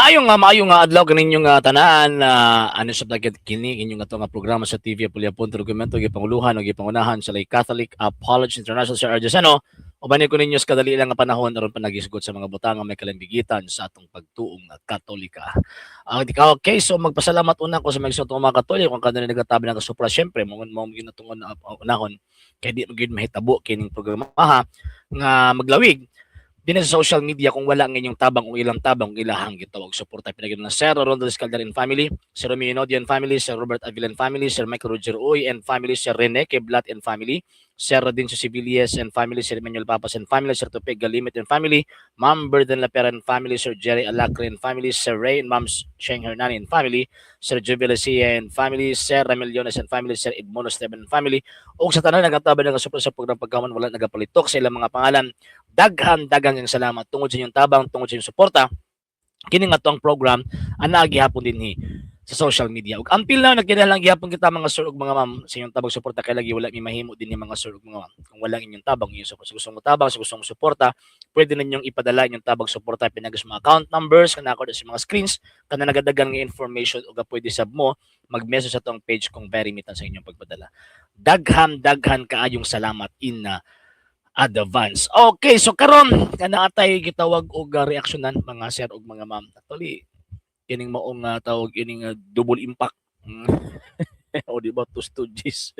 Maayo nga adlaw kaninyo nga tanan na ano sa dagit kini inyong ato nga programa sa TV Apolya Punto Dokumento, gipanguluhan o gipangunahan sa Lay Catholic Apology International, Sir Argesano. Uban ko ninyo sa kadali lang nga panahon aron panagisgot sa mga butang nga may kalambigitan sa atong pagtuong nga Katolika. Ang di ka okay, so magpasalamat una ko sa mga igsoon mga Katoliko kung kanila nagatabi ng kasupra. Syempre mo mo ginatungon unahon kay di gyud mahitabo kining programa ha, nga maglawig din sa social media kung wala ang inyong tabang o ilang tabang o ilahang gitawag suporta. Pinagin na Sir Rondo Escalder and family, Sir Romeo Nodio and family, Sir Robert Avila and family, Sir Michael Roger Uy and family, Sir Rene Keblat and family, Sir Rodincio Sibilles and family, Sir Emmanuel Papas and family, Sir Tupig Galimit and family, Ma'am Berden Lapera and family, Sir Jerry Alacre and family, Sir Ray and Ma'am Sheng Hernani and family, Sir Jubilacia and family, Sir Ramil Jonas and family, Sir Edmondo Esteban and family, ug sa tanan nagatabang nga suporta sa programa pagkaman wala nagapalitok sa ilang mga pangalan. Daghan daghang ang salamat tungod sa inyong tabang, tungod sa inyong suporta. Kini nga ang program ana gihapon dinhi sa social media. Ug until now nagkinahanglan gihapon kita, mga sir ug mga ma'am, sa inyong tabang suporta kay lagi wala mi mahimo dinhi, mga sir ug mga ma'am, kung walang inyong tabang, inyong suporta. Sa gusto mo tabang, sa gusto mo suporta, pwede ninyong ipadala inyong tabang suporta pinag sa mga account numbers kana ako sa mga screens kana nagadagan nga information ug pwede sab mo mag-message sa atong page kung very mitan sa inyong pagpadala. Daghan daghan kaayong salamat in advance. Okay, so karon kana atay gitawag og reaksyonan, mga sir ug mga ma'am. Actually, kining maong tawag ining double impact. O di ba, two stooges.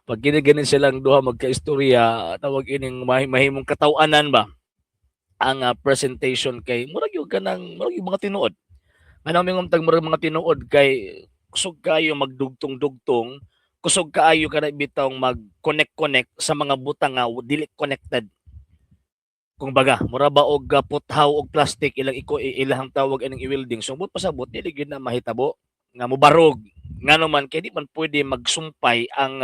Pag kini ganin silang duha magkaistorya, tawag ining mahimong kataw-anan ba ang presentation kay murag yung kanang murag yung mga tinuod. Ano mingon tag murag mga tinuod kay kusog kayo magdugtong-dugtong, kusog kaayo kana bitawng mag-connect-connect sa mga butang nga dili connected. Kung baga, mura ba og puthaw og plastic ilang iko ilahang tawag ining i-welding. So but pasabot dili gyud na mahitabo nga mobarog. Ngano man kay di man pwede magsumpay ang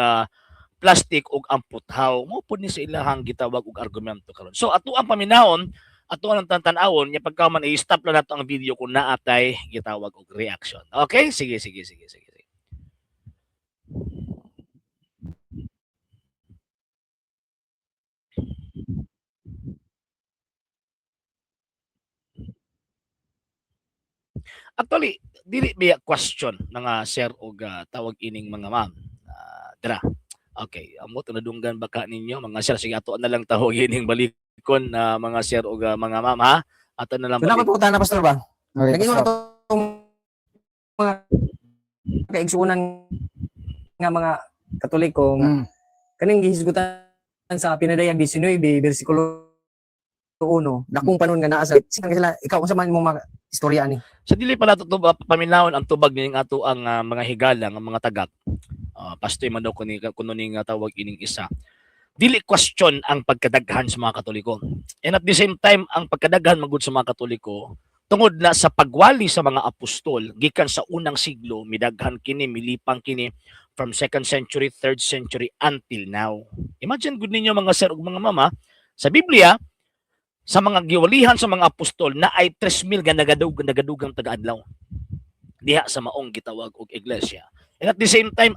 plastic ug ang puthaw. Mo pud ni sa ilahang gitawag og argumento karon. So ato ang paminahon, ato ang tan-awon nya pagka man i-stop lang nato ang video kung naatay gitawag og reaction. Okay? Sige, sige, sige, sige. Sige. Actually, dili biya question mga sir og tawag ining mga ma'am. Dira. Okay, amo nadunggan baka ninyo, mga sir. Sige, ato na lang tawag ining balikon na mga sir og mga ma'am ha. Ato na lang So, dapat balik. punta na, Pastor ba? Okay, Naging Pastor. itong mga kaigsuonan nga mga Katoliko nga kaning gihisgutan sa pinadayag 19 bersikulo 1, dakong panon nga naa sa sila, ikaw unsa man imong mga istorya ani? Sa dili pa nato to paminawon ang tubag ning ato ang mga higala nga mga tagak. Pastoy man daw kuni kuno ning tawag ining isa. Dili question ang pagkadaghan sa mga Katoliko. And at the same time, ang pagkadaghan magud sa mga Katoliko tungod na sa pagwali sa mga apostol gikan sa unang siglo, midaghan kini, milipang kini from second century, third century until now. Imagine gud ninyo, mga sir ug mga mama, sa Biblia, sa mga giwalihan sa mga apostol na ay 3,000 nga nagadugang taga-adlaw diha sa maong gitawag og iglesia. And at the same time,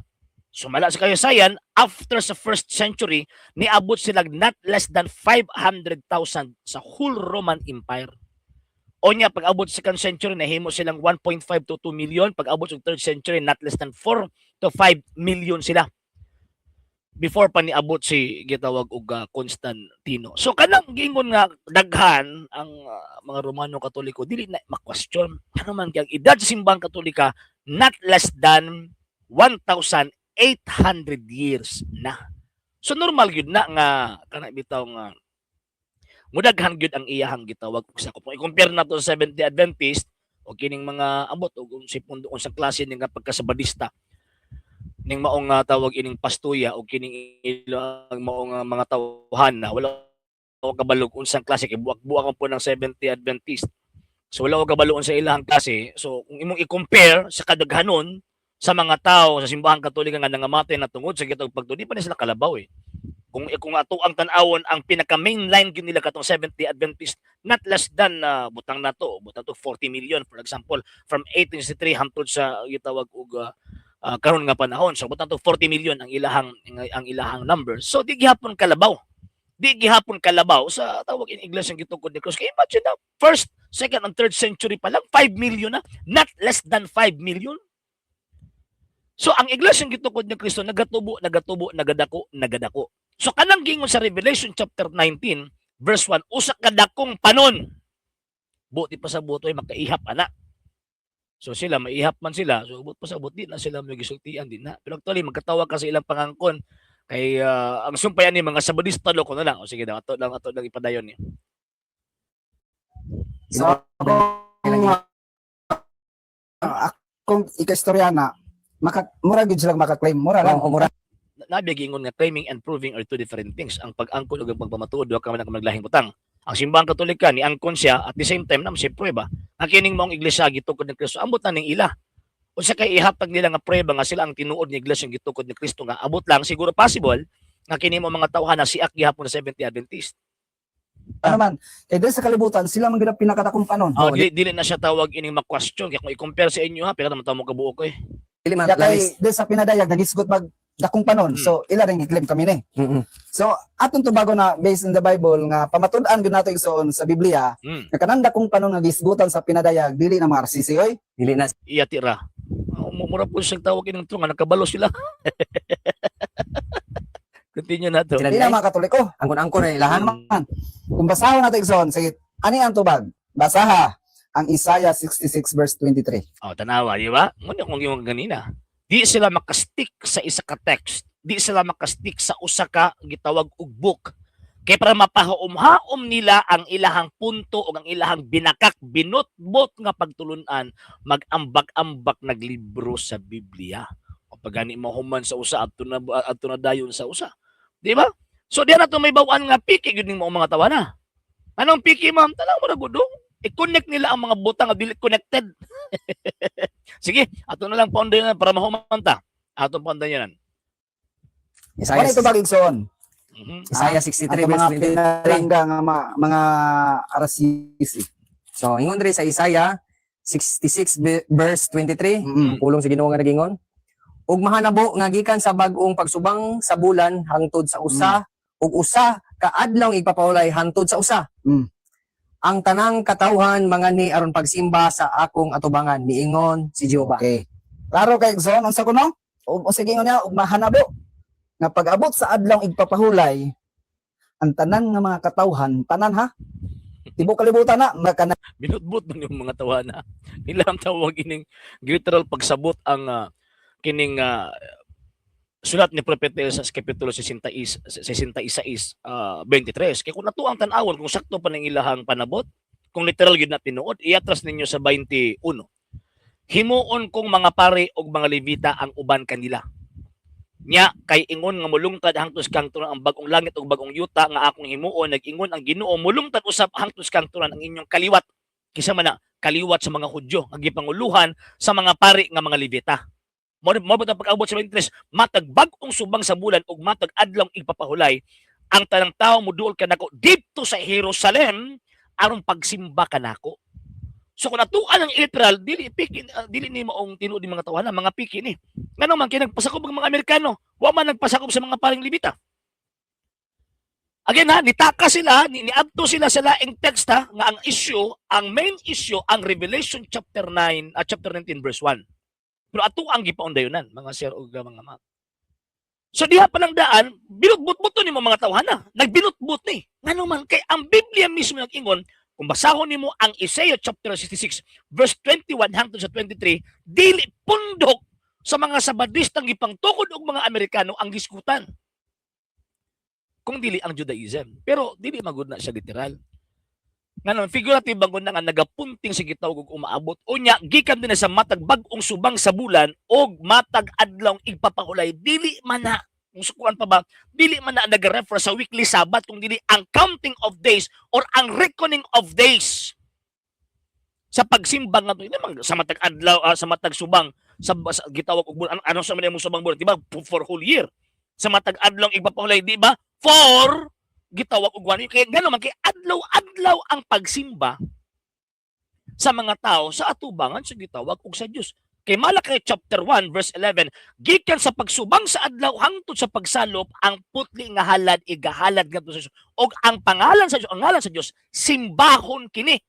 sumala sa kasaysayan, after sa first century, niabot sila not less than 500,000 sa whole Roman Empire. O niya, pag abot sa second century, nahimo silang 1.5 to 2 million. Pag abot sa third century, not less than 4 to 5 million sila. Before pa niabot si gitawag og Constantino. So kanang giingon nga daghan ang mga Romano Katoliko, dili na ma-question. Ano man kay ang edad sa simbang Katolika not less than 1,800 years na. So normal gyud na nga kana bitaw nga mudaghan gyud ang iyahang gitawag og sakop. Kung i-compare nato sa Seventh-day Adventist o kining mga ambot og si pundo unsang klase ning nga pagkasabadista ning maong tawag ining pastuya o kining ilang maong mga tawhan na wala ko kabalo unsang klase kay buak-buak po ng Seventh-day Adventist. So wala ko kabalo sa ilahang klase. So kung imong i-compare sa kadaghanon sa mga tao sa simbahang Katolika nga nangamatay na tungod sa gitawag pagtuo, di pa ni sila kalabaw eh. Kung ato ang tan-awon ang pinaka mainline gyud nila katong Seventh-day Adventist, not less than butang nato butang to 40 million, for example, from 1863 hangtod sa gitawag og karon nga panahon. So butang to 40 million ang ilahang number. So di gihapon kalabaw. Di gihapon kalabaw sa tawag in Iglesia Gitukod ni Kristo. Kaya imagine na, first, second, and third century pa lang, 5 million na, not less than 5 million. So ang Iglesia Gitukod ni Kristo nagatubo, nagatubo, nagadako, nagadako. So kanang gingon sa Revelation chapter 19 verse 1, usa ka dakong panon. Buti pa sa buto ay makaihap ana. So sila maihap man sila, so buot pa sa buot di na sila may gisultian din na. Pero actually magkatawa ka sa ilang pangangkon kay ang sumpayan ni mga Sabadista loko na lang. O sige daw, ato lang ipadayon ni. So, kung akong ikaistorya na, maka, mura gyud sila maka-claim, mura lang. Oo, mura. Nabi gingon nga claiming and proving are two different things. Ang pag-angkon ug ang pagpamatuod duha ka man ang maglahing butang. Ang Simbahang Katolika ni angkon siya, at the same time na siya pruweba. Ang kining maong iglesia gitukod ni Kristo, ambot na ning ila. Unsa kay ihatag nila nga pruweba nga sila ang tinuod nga iglesia gitukod ni Kristo nga abot lang siguro possible nga kini mo mga tawhan na siak gihapon sa Seventh-day Adventist? Ano man, kay diri sa kalibutan sila man gyud ang pinakadakong panon. Oh, dili na siya tawag ining ma-question kay kung i-compare sa inyo ha, pero naman tao mo kabuok ko eh. Dili man Kaya kay lalis. diri sa pinadayag nagisgot mag dakong panon. So ila ring gi-claim kami ni. So atong tubago na based in the Bible nga pamatud-an gyud nato igsoon sa Biblia nga kanang dakong panon nga gisgutan sa pinadayag dili na mga RCC oy. Dili na Iya tira. Oh, mura po siyang tawag ining tulong nga nakabalo sila. Continue na to. Sila Dili na mga Katoliko. Angkon-angkon na ilahan. Ano man. Kung basahon nato igsoon, sige, ani ang tubag? Basaha ang Isaiah 66 verse 23. Oh, tanawa, di ba? Ngunit kung yung ganina. Di sila makastick sa isa ka text. Di sila makastick sa usa ka gitawag og book. Kay para mapahaum-haom nila ang ilahang punto o ang ilahang binakak, binotbot nga pagtulunan, mag-ambak-ambak naglibro sa Biblia. O pagani mahuman sa usa adto na dayon sa usa. Di ba? So diyan na to may bawaan nga piki gyud ning mga tawana. Anong piki, ma'am? Tanaw mo na gud. I-connect nila ang mga butang nga dili connected. Sige, ato na lang paunday na para mahuman ta. Atong paunday yan. Isaiah, Wala tubag igsoon. Isaiah 63 Ato verse mga 23. pinalangga nga mga RCC. So ingon diri sa Isaiah 66 verse 23, pulong sa Ginoo nga nagingon. Ug mahanabo nga gikan sa bag-ong pagsubang sa bulan hangtod sa usa ug usa ka adlaw igpapawalay hangtod sa usa. Ang tanang katawhan manganhi aron pagsimba sa akong atubangan, niingon si Jehova. Okay. Klaro kay igsoon unsa kuno? Og unsa gingon niya og mahanabo nga pag-abot sa adlaw igpapahulay ang tanan nga mga katawhan, tanan ha. Tibuok kalibutan na makana Binutbut man yung mga tawana. Nila ang tawag ining literal pagsabot ang kining sulat ni Propeta sa Kapitulo 66 66 23. Kay kung nato ang tan-awon kung sakto pa ning ilahang panabot, kung literal gyud na tinuod, iatras ninyo sa 21. Himuon kong mga pari og mga Levita ang uban kanila. Nya kay ingon nga mulungtad hangtod kangturan ang bag-ong langit ug bag-ong yuta nga akong himuon, nag-ingon ang Ginoo, mulungtad usab hangtod kangturan ang inyong kaliwat. Kinsa man na kaliwat sa mga Hudyo nga gipanguluhan sa mga pari nga mga Levita. Mo ba pag-abot sa 23, matag bag-ong subang sa bulan ug matag adlong igpapahulay ang tanang tawo moduol kanako didto sa Jerusalem aron pagsimba kanako. So kung natuan ang literal, dili piki, dili ni maong tinuod ni mga tawhana, mga piki ni. Ngano man kay nagpasakop ang mga Amerikano, wa man nagpasakop sa mga paring Levita. Again ha, nitaka sila, niadto sila sa laing text ha, nga ang issue, ang main issue, ang Revelation chapter 9, chapter 19 verse 1. Pero ato ang gipaundayonan, mga sir ug mga ma'am. So diha pa lang daan, binutbut-buto ni mo mga tawhana. Nagbinutbut ni. Ngano man kay ang Biblia mismo nag-ingon, kung basahon nimo ang Isaiah chapter 66 verse 21 hangtod sa 23, dili pundok sa mga Sabadistang gipangtukod og mga Amerikano ang gisgutan. Kung dili ang Judaism. Pero dili magud na siya literal. Nganon, figurative bang na nga nagapunting sa gitawag og umaabot. Unya, gikan din na sa matag bag-ong subang sa bulan og matag adlawng igpapahulay. Dili man na, kung sukuan pa ba, dili man na nag-refer sa weekly Sabbath, kung dili ang counting of days or ang reckoning of days sa pagsimba nga to. Hindi man sa matag adlaw, sa matag subang sa gitawag og bulan. Ano, ano sa man imong subang bulan, di ba? For whole year sa matag adlaw igpapahulay, di ba? For gitawag og one year. Kaya ngano man kay adlaw-adlaw ang pagsimba sa mga tao sa atubangan sa gitawag og sa Dios. Kay Malachi chapter 1 verse 11, gikan sa pagsubang sa adlaw hangtod sa pagsalop, ang putli nga halad igahalad ngadto sa Dios og ang pangalan sa Dios, ang ngalan sa Dios simbahon kini.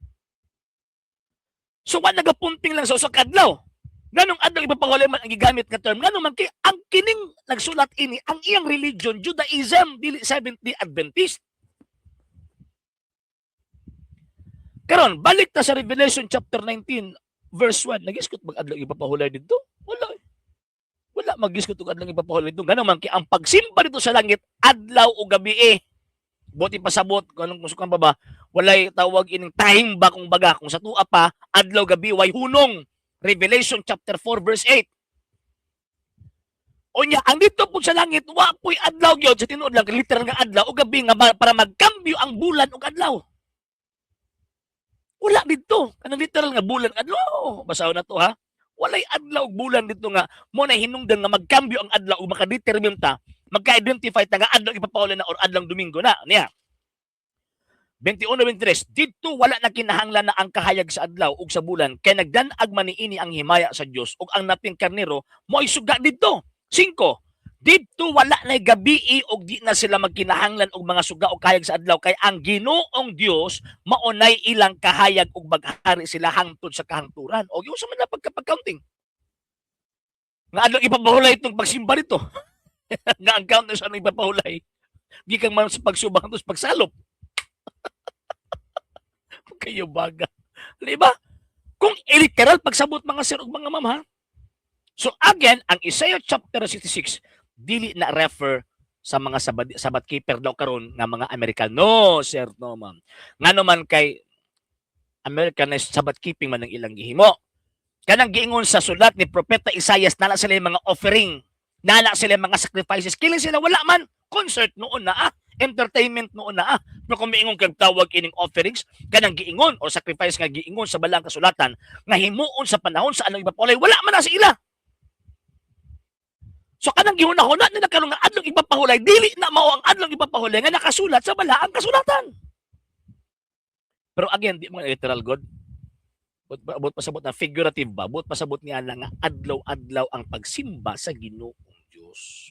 So wa nagapunting lang sa usa ka adlaw. Nganong adlaw ipapahulay man ang gigamit nga term? Ngano man kay ang kining nagsulat ini, ang iyang religion Judaism, dili Seventh-day Adventist. Karon balik ta sa Revelation chapter 19 verse 1. Nagisgot mag adlaw ipapahulay didto? Wala eh. Wala magisgot og adlaw ipapahulay didto. Ngano man kay ang pagsimba dito sa langit adlaw o gabi eh. Buti pasabot kung anong kung pa ba, walay tawag ining time ba, kung baga kung sa tua pa adlaw gabi way hunong. Revelation chapter 4 verse 8. Unya, ang dito po sa langit, wa po'y adlaw gyud sa tinuod lang, literal nga adlaw o gabi nga para magkambyo ang bulan ug adlaw. Wala dito. Kanang literal nga bulan adlaw. Basahon na to ha. Walay adlaw ug bulan dito nga mo na hinungdan nga magkambyo ang adlaw ug makadetermine ta, magka-identify ta nga adlaw ipapahulay na or adlaw Domingo na. Niya. 21-23, didto wala na kinahanglan na ang kahayag sa adlaw ug sa bulan kay nagdan-ag man niini ang himaya sa Dios ug ang naping karnero mo'y suga didto. 5. Didto wala na gabii ug di na sila magkinahanglan og mga suga o kahayag sa adlaw kay ang Ginoong Dios maunay ilang kahayag ug maghari sila hangtod sa kahangturan. O yung sa man na pagka-counting. Nga adlaw ipapahulay itong pagsimba nito. Nga ang count sa ano ipapahulay. Gikan man sa pagsubang hangtod sa pagsalop. Kayo baga. Di ba? Kung literal pagsabot, mga sir ug mga ma'am, ha. So again, ang Isaiah chapter 66 dili na refer sa mga Sabbath keeper daw karon nga mga Amerikano. No, sir, no, ma'am. Ngano man kay Americanized Sabbath keeping man ang ilang gihimo. Kanang giingon sa sulat ni Propeta Isaias, nala sila yung mga offering, nala sila yung mga sacrifices. Kili sila wala man concert noon na ah, entertainment noon na ah. Pero kung miingon kag tawag ining offerings, kanang giingon o sacrifice nga giingon sa balang kasulatan nga himuon sa panahon sa anong ipapahulay, wala man na sa ila. So kanang gihuna-huna nila karon nga adlong ipapahulay, dili na mao ang adlong ipapahulay nga nakasulat sa balaang kasulatan. Pero again, di mo literal god. But pasabot na figurative ba? But pasabot niya na nga adlaw-adlaw ang pagsimba sa Ginoong Dios.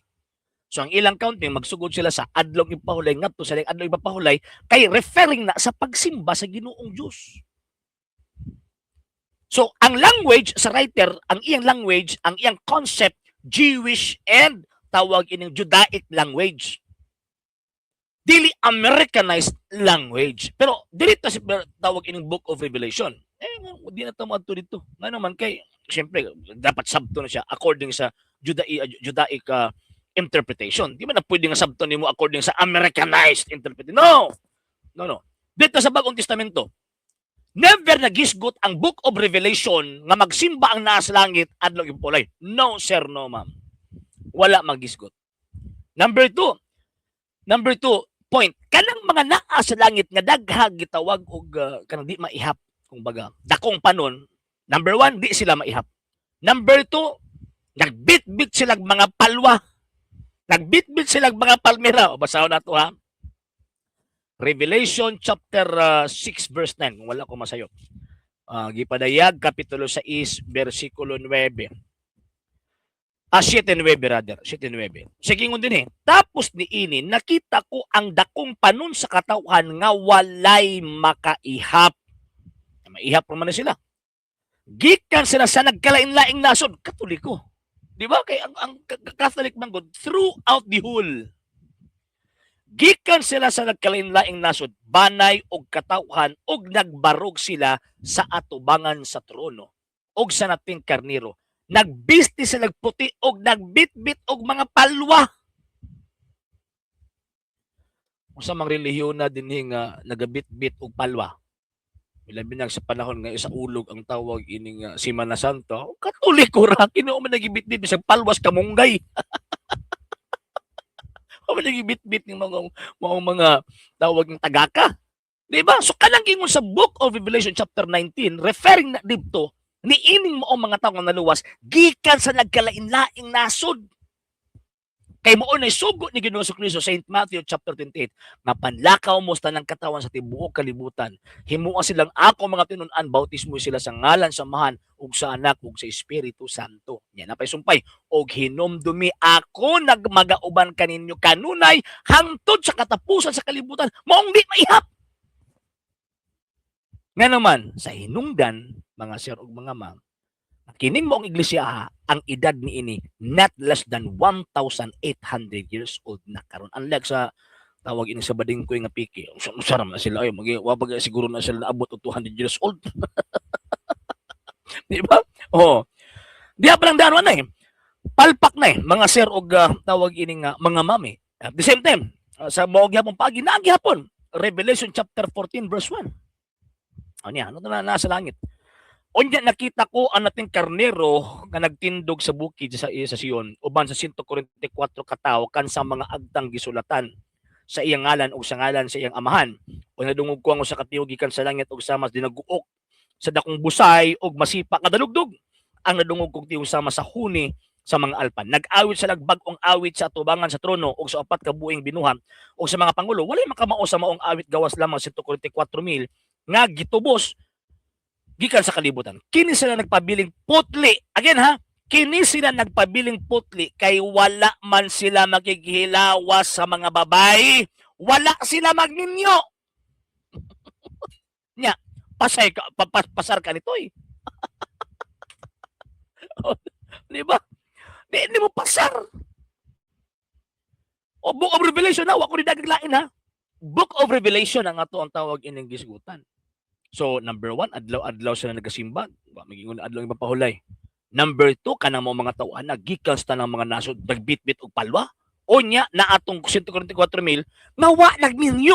So ang ilang counting, magsugod sila sa adlaw ipahulay ngadto sa adlaw ipapahulay kay referring na sa pagsimba sa Ginoong Dios. So ang language sa writer, ang iyang language, ang iyang concept, Jewish and tawag ining Judaic language. Dili Americanized language. Pero dili ta si tawag ining Book of Revelation. Eh, di na ta moadto dito. Nga naman kay siyempre dapat sabto na siya according sa Judaic interpretation. Di ba na pwede nga sabto nimo according sa Americanized interpretation? No. No, no. Dito sa Bagong Testamento, never nagisgot ang Book of Revelation nga magsimba ang naa sa langit adlaw ipulay. No, sir, no, ma'am. Wala magisgot. Number two. Number two point. Kanang mga naa sa langit nga daghag gitawag og kanang di maihap, kung baga. Dakong panon. Number one, di sila maihap. Number two, nagbitbit silang mga palwa. Nagbitbit silang mga palmera. O, basahon na to ha. Revelation chapter 6 verse 9, kung wala ko masayop. Gipadayag kapitulo 6 versikulo 9. Ah, 7-9 rather, 7-9. Sige, ingon din eh. Tapos ni ini, nakita ko ang dakong panon sa katawhan nga walay makaihap. Maihap naman na sila. Gikan sila sa nagkalain-laing nasod, Katoliko. Di ba? Kay ang Catholic man gud throughout the whole. Gikan sila sa nagkalain-laing nasod, banay og katawhan og nagbarog sila sa atubangan sa trono og sa naping karniro. Nagbisti sila puti og nagbitbit og mga palwa. Unsa mang relihiyon na dinhi nga nagabitbit og palwa? Labi na sa panahon nga sa ulog ang tawag ining Semana Santa, Katoliko ra kini man nagibitbit bisag palwas kamunggay. Wa man nagibitbit ning mga tawag ng tagaka. Di ba? So kanang gingon sa Book of Revelation chapter 19 referring na didto ni ining mao mga tawo nga naluwas gikan sa nagkalain-laing nasod. Kay mao na sugo ni Ginoong Kristo, St. Matthew chapter 28, nga panlakaw mo sa tanang katawan sa tibuok kalibutan. Himua silang ako mga tinun-an, bautismo sila sa ngalan sa Amahan ug sa Anak ug sa Espiritu Santo. Nya napay sumpay og hinumdumi ako nagmagauban kaninyo kanunay hangtod sa katapusan sa kalibutan. Maong di maihap. Nga naman, sa hinungdan, mga sir ug mga ma'am, kining maong iglesia ha, ang edad niini not less than 1,800 years old na karon. Unlike sa tawag ini sa badingkoy nga piki. Usa na sila ay magi wa pa siguro na sila naabot og 200 years old. Di ba? Oo. Diha pa lang daan na eh. Palpak na eh, mga sir og tawag ini nga mga mami. At the same time, sa mao gihapon pagi naa gihapon Revelation chapter 14 verse 1. Ano yan? Ano na nasa langit? Unya nakita ko ang nating karnero nga nagtindog sa bukid sa Sion uban sa 144 ka tawo kan sa mga agtang gisulatan sa iyang ngalan ug sa ngalan sa iyang amahan. O nadungog ko ang usa ka tingog gikan sa langit og sama dinaguok sa dakong busay ug masipak nga dalugdog. Ang nadungog kog tingog sama sa huni sa mga alpan. Nag-awit sa bag-ong awit sa atubangan sa trono ug sa upat ka buhing binuhat ug sa mga pangulo. Walay makamao sa maong awit gawas lamang 144,000 nga gitubos gikan sa kalibutan. Kini sila nagpabiling putli. Again ha, kini sila nagpabiling putli kay wala man sila makighilawas sa mga babae. Wala sila magninyo. Nya, pasay ka, pasar ka nito eh. Di ba? Di mo pasar. O Book of Revelation na, wa ko ni dagag lain ha. Book of Revelation ang ato ang tawag ining gisgutan. So, number one, adlaw-adlaw sila nagasimba. Wa magingon adlaw ipapahulay. Number two, kanang mo mga tawhan na gikan sa tanang mga nasod nagbitbit og palwa. Unya na atong 144 mil nga wa nagminyo.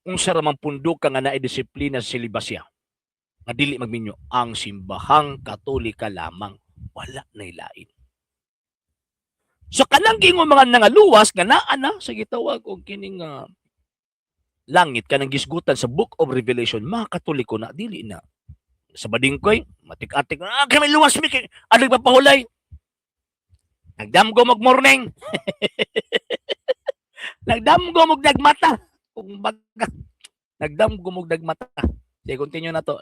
Unsa ra man pundo ka nga naay disiplina sa selibasya nga dili magminyo? Ang Simbahang Katolika lamang, wala nay lain. So kanang giingon mga nangaluwas nga naa na sa gitawag og kining langit kanang gisgutan sa Book of Revelation, mga Katoliko na, dili na. Sa badingkoy, matik-atik, kami luwas mi kay adlaw papahulay. Nagdamgo mag morning. Nagdamgo mag nagmata. Kung baga, nagdamgo mag nagmata. Sige, continue na to.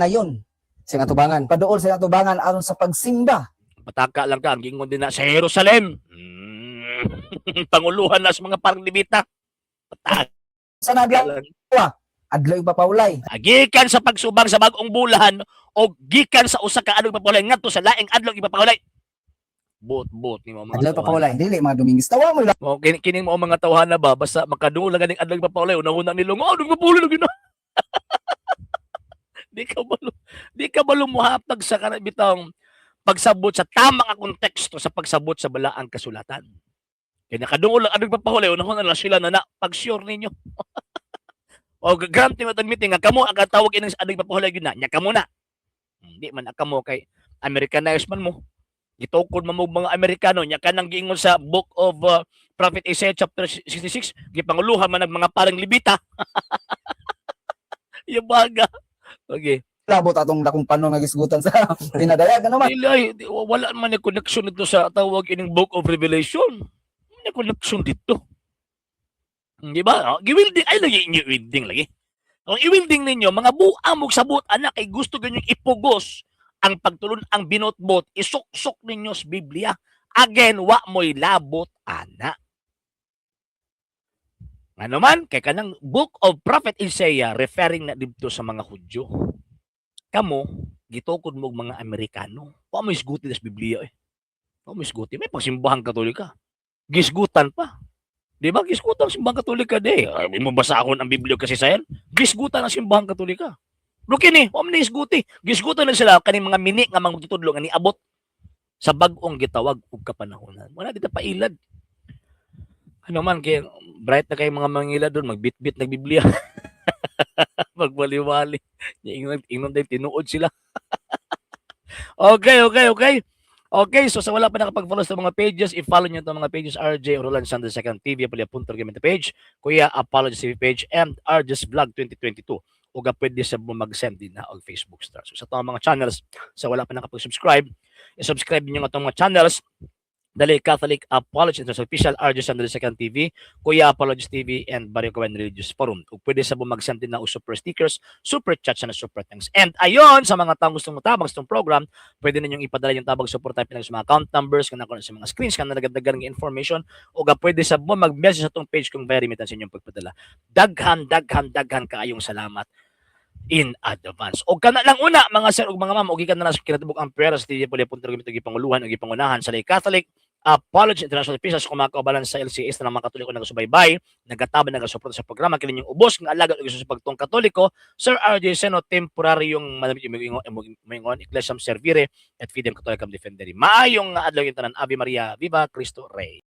Na yun. Sa atubangan. Paduol sa atubangan aron sa pagsimba. Pataka lang ka, ang gingon din na sa Jerusalem. Panguluhan na sa mga parang Levita. Pataka Sa nadlaw, lang. adlaw ipapahulay. Gikan sa pagsubang sa bagong bulan o gikan sa usa ka adlaw ipapahulay ngadto sa laing adlaw ipapahulay. Bot-bot ni mga Adlaw tawhana. papahulay. Dili mga Domingista wa mo Mo kining mo mga tawhana ba basta makadungol lang ganing adlaw ipapahulay, unahuna nilo oh nagpapahulay lagi na. Di ka balo muhatag sa kanang bitang pagsabot sa tama nga konteksto sa pagsabot sa balaang kasulatan. Kaya nakadungol lang adlaw ipapahulay, unahuna lang sila na na pag-sure ninyo. O grant mo admitting nga kamo ang katawag ining adlaw ipapahulay gyud na, nya kamo na. Hindi man kamo kay Americanized man mo. Gitukod man mo mga Amerikano nya kanang giingon sa Book of Prophet Isaiah chapter 66, gipanguluhan man ang mga parang Levita. Yung baga. Okay. Labot atong dakong panon nga gisgutan sa pinadayag ano man. Dili ay, wala man ni connection dito sa tawag ining Book of Revelation. May connection dito. Di ba? Oh, giwilding ay lagi inyo wilding lagi. Kung i-wilding ninyo mga buang mog sabot anak kay gusto ganyong ipugos ang pagtulon ang binotbot, isuksok ninyo sa Biblia. Again, wa mo'y labot ana. Ano man, kay kanang Book of Prophet Isaiah referring na didto sa mga Hudyo. Kamo, gitukod mo og mga Amerikano. Wa mo isguti sa Biblia eh. Wa mo isguti. May pagsimbahang Katolika. Gisgutan pa. Di ba? Gisgutan ang simbahang Katolika di. Ay, mo basahon ang Biblia kasi sayan. Gisgutan ang simbahang Katolika. Pero kini, wa man isguti. Gisgutan na sila kaning mga mini nga mga magtutudlo nga niabot sa bag-ong gitawag og kapanahonan. Wala dito pailad. Ano man kay bright na kay mga mangila doon magbitbit nag Biblia. Magwali-wali. Ingnon ingnon din tinuod sila. Okay. Okay, so sa wala pa nakapag-follow sa mga pages, i-follow nyo itong mga pages: RJ Roland Sanders Second TV, Apalia Punto Argumento page, Kuya Apology TV page, and RJ's Vlog 2022. O ga pwede sa mo mag-send din na og Facebook star. So sa itong mga channels, sa wala pa nakapag-subscribe, i-subscribe niyo itong mga channels. Dali Catholic Apologist International Official, RJ Sandro Second TV, Kuya Apologist TV, and Barrio Kawan Religious Forum. Ug pwede sa mag-send din na og super stickers, super chat na super thanks. And ayon, sa mga taong gustong mutabang sa itong program, pwede ninyong ipadala yung tabang suporta pinag sa mga account numbers, kana sa mga screens, kana nagadagan ng information, o ga pwede sa mo mag-message sa itong page kung via remittance inyong pagpadala. Daghan, daghan, daghan kaayong salamat in advance. O kana lang una, mga sir ug mga ma'am, og gikan na lang sa kinatibuk ang pera sa TV Puli Punto gamit gipanguluhan ug gipangunahan sa Lay Catholic Apology International Officials kung mga kaubalan sa LCS na mga Katoliko nagasubaybay, nagataban, nagasuporta sa programa, kini yung ubos nga alagad ug sa pagtong Katoliko, Sir RJ Seno, temporaryong malamit yung moingon, Ecclesiam Servire et Fidem Catholicam Defendere. Maayong adlaw yung tanan. Ave Maria, Viva Cristo Rey.